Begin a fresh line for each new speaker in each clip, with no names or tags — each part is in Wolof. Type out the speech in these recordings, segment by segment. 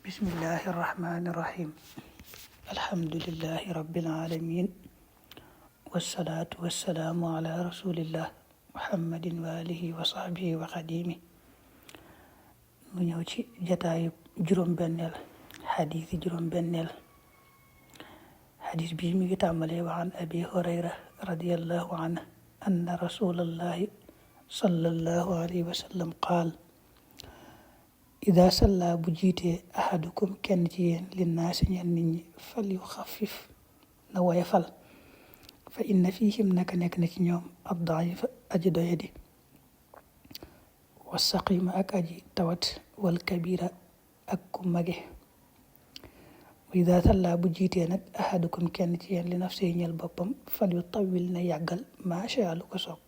bismillahi irrahmani irrahim alhamdulillahi rabbil alamin wassalaatu wassalaamu ala rasulillah muhammadin wa alihi wa sahbihi wa xadimi mu ñëw ci jataayu juróom-benneel xadis bi mi ngi tàmbalee wa an abi hurayra radiyallahu anhu anna rasulallahi sallallahu alayhi wa sallam qaal ida salla bu jiitee ahadukum kenn ci yéen linnaasi ñeen nit ñi fal yu xafif na woyofal fa inna fihim naka nekk na ci ñoom ad-daifa aji doyadi wa saqima ak aji tawat wal kabira ak ku mage wa ida salla bu jiitee nag ahadukum kenn ci yéen li nafsi ñeel boppam fal yu tawil na yàggal macha lu ko soob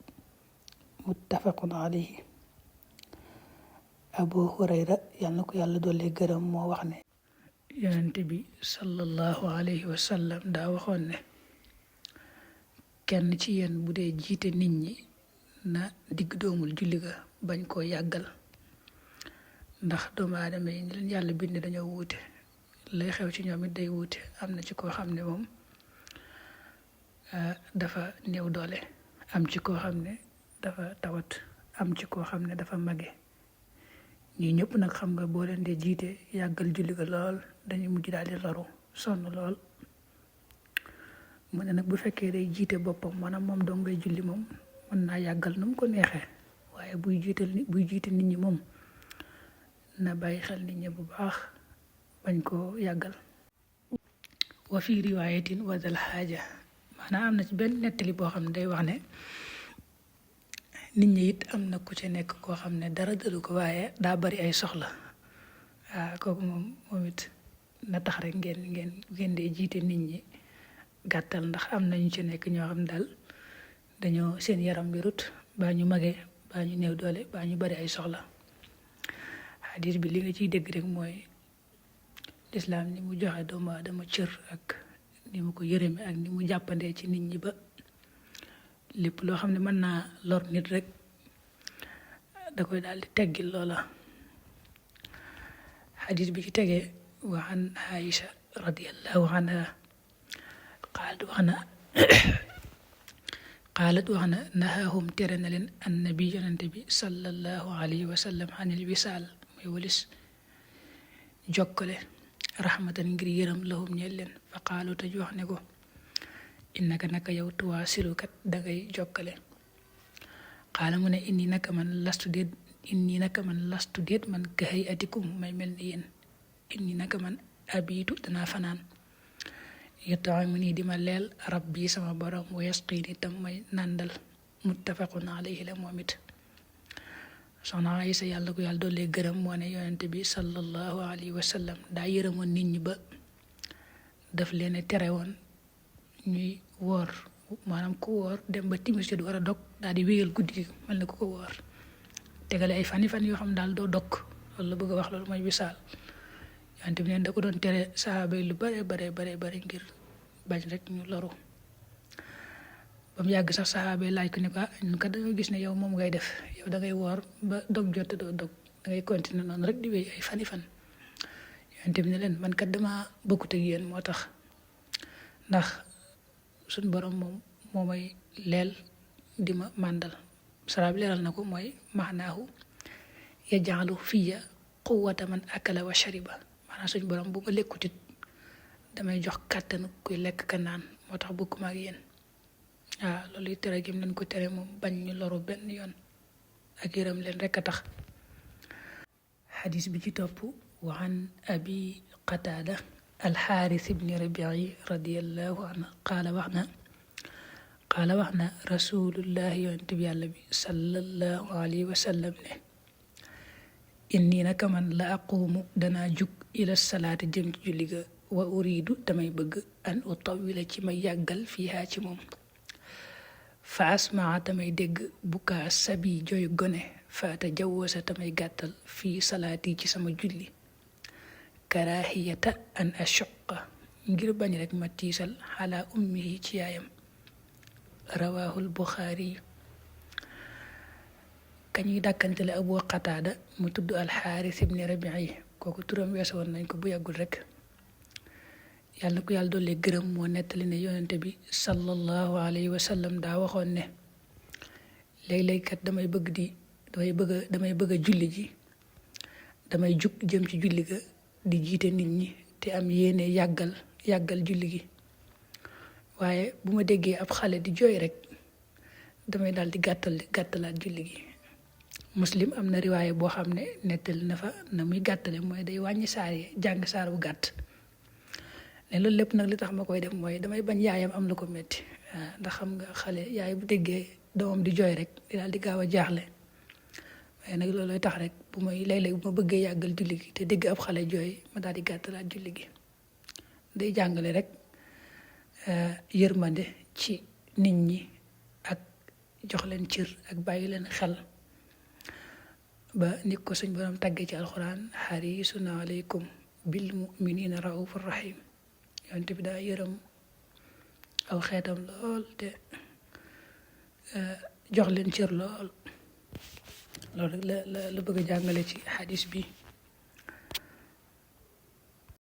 muttafaqun alayhi abu hurayra yal na ko yàlla doole gërëm moo wax ne yonent bi sallallahu alayhi wa sallam daa waxoon ne kenn ci yéen bu dee jiite nit ñi na digg doomul julli ga bañ koo yàggal ndax doomu aadama yi ñu leen yàlla bind dañoo wuute lay xew ci ñoom it day wuute am na ci koo xam ne moom dafa néew doole am ci koo xam ne dafa tawat am ci koo xam ne dafa mage ñii ñëpp nag xam nga boo leen dee jiite yàggal julli ga lool dañuy mujj daal di loru sonn lool mu ne nag bu fekkee day jiite boppam maanaam moom dong ngay julli moom mën naa yàggal nu mu ko neexee waaye buy jiite nit ñi moom na bàyyi xel nit ñi bu baax bañ koo yàggal wa fi riwaayatin wa dal xaaja maanaam am na ci benn nettali boo xam ne day wax ne nit ñi it am na ku ci nekk koo xam ne dara dalu ko waaye daa bari ay soxla kooku moom it na tax rek ngeen dee jiite nit ñi gàttal ndax am na ñu ci nekk ñoo xam daal dañoo seen yaram bi rut baa ñu magee baa ñu néew doole baa ñu bari ay soxla xadis bi li nga ciy dégg rek mooy lislaam ni mu joxe doomu aadama cër ak ni mu ko yërëme ak ni mu jàppandee ci nit ñi ba lépp loo xam ne mën naa lor nit rek da koy daal di teggil loola xadis bi ci tegee wa an Aïcha radiyallahu anha qaalat wax na nahaahum tere na leen annabi yonente bi sallallahu alayhi wa sallam anil wisaal mooy walis jokkale rahmatan ngir yërëm lahum ñeel leen fa qaalu te wax ne ko innaka naka yow tuwaasilukat dangay jokkale xaala mu ne inni naka man lastu déet man ka hayatikum may mel ni yéen inni naka man abiitu danaa fanaan yut'imuni di ma leel rabbi sama borom wa yasqini tam may nàndal muttafaqun alayhi la moom it soxna Aysa yàlla ko yàlla doole gërëm moo ne yonente bi sallallahu alayhi wa sallam daa yërëmoon nit ñi ba daf leen tere woon ñuy woor maanaam ku woor dem ba timis jot war a dog daal di wéyal guddi gi mel na ku ko woor tegale ay fan yoo xam daal doo dog loolu la bëgg a wax loolu mooy wisaal yonent bi neen da ko doon tere sahaaba yi lu bare ngir bañ rek ñu loru ba mu yàgg sax sahaaba yi laaj ko ne ko ñun kat dañoo gis ne yow moom ngay def yow da ngay woor ba dog jot doo dog da ngay continuer noonu rek di wéy ay fan yonent bi ne leen man kat dama bokkut ak yéen moo tax ndax suñ borom moom moo may leel di ma màndal saraab leeral na ko mooy maanaahu yaj'alu fiya quwwata man akala wa shariba maanaam suñ borom bu ma lekkutit damay jox kàttanu kuy lekk ka naan moo tax bokkuma ak yéen loolu tere gim leen ko tere moom bañ ñu loru benn yoon ak yërëm leen rek a tax xadis bi ci topp wa an abi qataada alxaaris ibni rabii radiallahu anhu qaala wax na rasulullahi yonent bi yàlla bi sallallahu alayhi wa sallam ne inni naka man la aqumu danaa jug ila salaati jëm ci julli ga wa uridu damay bëgg an utawila ci may yàggal fiihaa ci moom fa asmaa tamay dégg bukaa sabi jooy gone fa tajawwasa tamay gàttal fii salaati ci sama julli karahiyata an ashuqa ngir bañ rek ma tiisal xalaa ummihi ci yaayam rawahul buxaari kañuy dàkkantele abu qataada mu tudd alxaaris ibni rabii kooku turam weesu woon nañ ko bu yàggul rek. yàlla na ko yàlla dolli gërëm moo nettali ne yonente bi sallallahu alayhi wa sallam daa waxoon ne léeg-léeg kat damay bëgg a julli ji, damay jug jëm ci julli ga di jiite nit ñi te am yéene yàggal julli gi, waaye bu ma déggee ab xale di jooy rek damay daal di gàttalaat julli gi. Muslim am na riwaaye boo xam ne nettali na fa na muy gàttale mooy day wàññi saar yi, jàng saar bu gàtt. ne loolu lépp nag li tax ma koy def mooy damay bañ yaayam am la ko métti, ndax xam nga xale yaay bu déggee doomam di jooy rek di daal di gaaw a jaaxle. waaye nag loolooy tax rek bu léeg-léeg bu ma bëggee yàggal julli gi te dégg ab xale jooy ma daal di gàttalaat julli gi. day jàngale rek yërmande ci nit ñi ak jox leen cër ak bàyyi leen xel, ba nit ko suñ borom tàggee ci alxuraan harisun aleykum bil muminina raufur rahim. yonent bi daa yërëm aw xeetam lool te jox leen cër lool. loolu rek la bëgg a jàngale ci hadis bi.